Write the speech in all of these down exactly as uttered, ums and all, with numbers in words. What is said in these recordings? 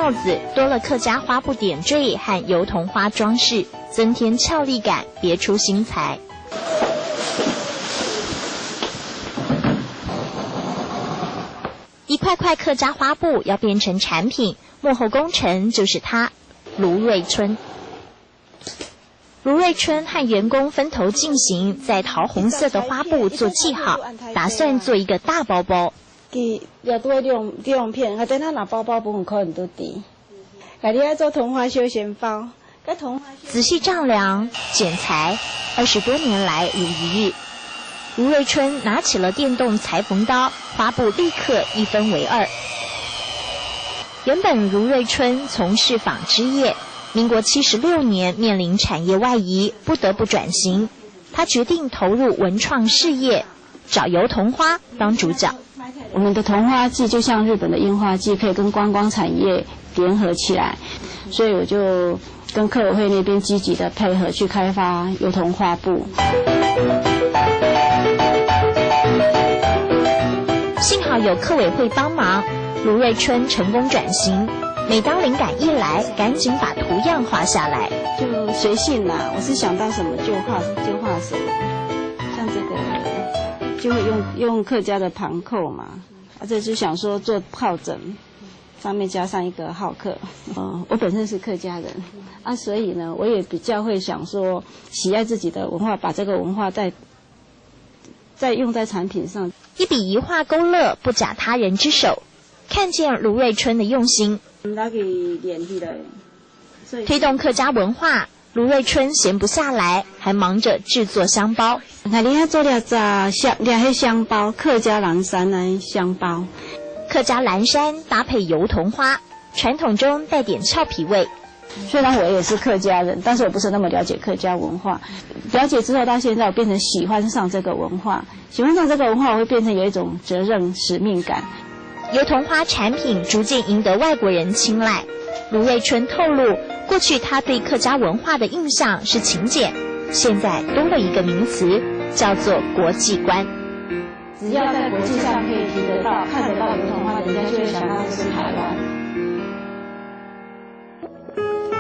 帽子多了客家花布点缀和油桐花装饰，增添俏丽感，别出心裁。一块块客家花布要变成产品，幕后功臣就是他，卢瑞春。卢瑞春和员工分头进行，在桃红色的花布做记号，打算做一个大包包。佢也都會利用，利用片，啊，等下拿包包分佢可能都知。啊，你愛做桐花休閒包，該桐花仔细丈量、剪裁，二十多年来如一日。卢瑞春拿起了电动裁缝刀，花布立刻一分为二。原本卢瑞春从事纺织业，民国七十六年面临产业外移，不得不转型。他决定投入文创事业，找油桐花当主角。我们的桐花季就像日本的樱花季，可以跟观光产业联合起来，所以我就跟客委会那边积极的配合去开发油桐花布。幸好有客委会帮忙，卢瑞春成功转型。每当灵感一来，赶紧把图样画下来。就随性啦，我是想到什么就画，就画什么。像这个，就会用，用客家的盘扣嘛，啊，这就想说做靠枕，上面加上一个好客。呃，我本身是客家人，啊，所以呢，我也比较会想说，喜爱自己的文化，把这个文化再，再用在产品上。一笔一画勾勒，不假他人之手。看见卢瑞春的用心，拿去连起来。推动客家文化，卢瑞春闲不下来，还忙着制作香包。那你要做两只香，两个香包，客家蓝山的香包。客家蓝山搭配油桐花，传统中带点俏皮味。虽然我也是客家人，但是我不是那么了解客家文化。了解之后，到现在我变成喜欢上这个文化，喜欢上这个文化，我会变成有一种责任使命感。油桐花产品逐渐赢得外国人青睐。卢瑞春透露，过去他对客家文化的印象是勤俭，现在多了一个名词，叫做国际观。只要在国际上可以提得到、看得到油桐花，人家就会想到这是台湾。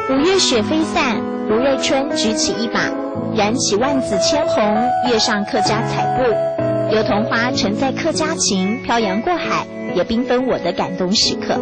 五月雪飞散，卢瑞春举起一把，燃起万紫千红，跃上客家彩布。油桐花承载客家情，漂洋过海，也缤纷我的感动时刻。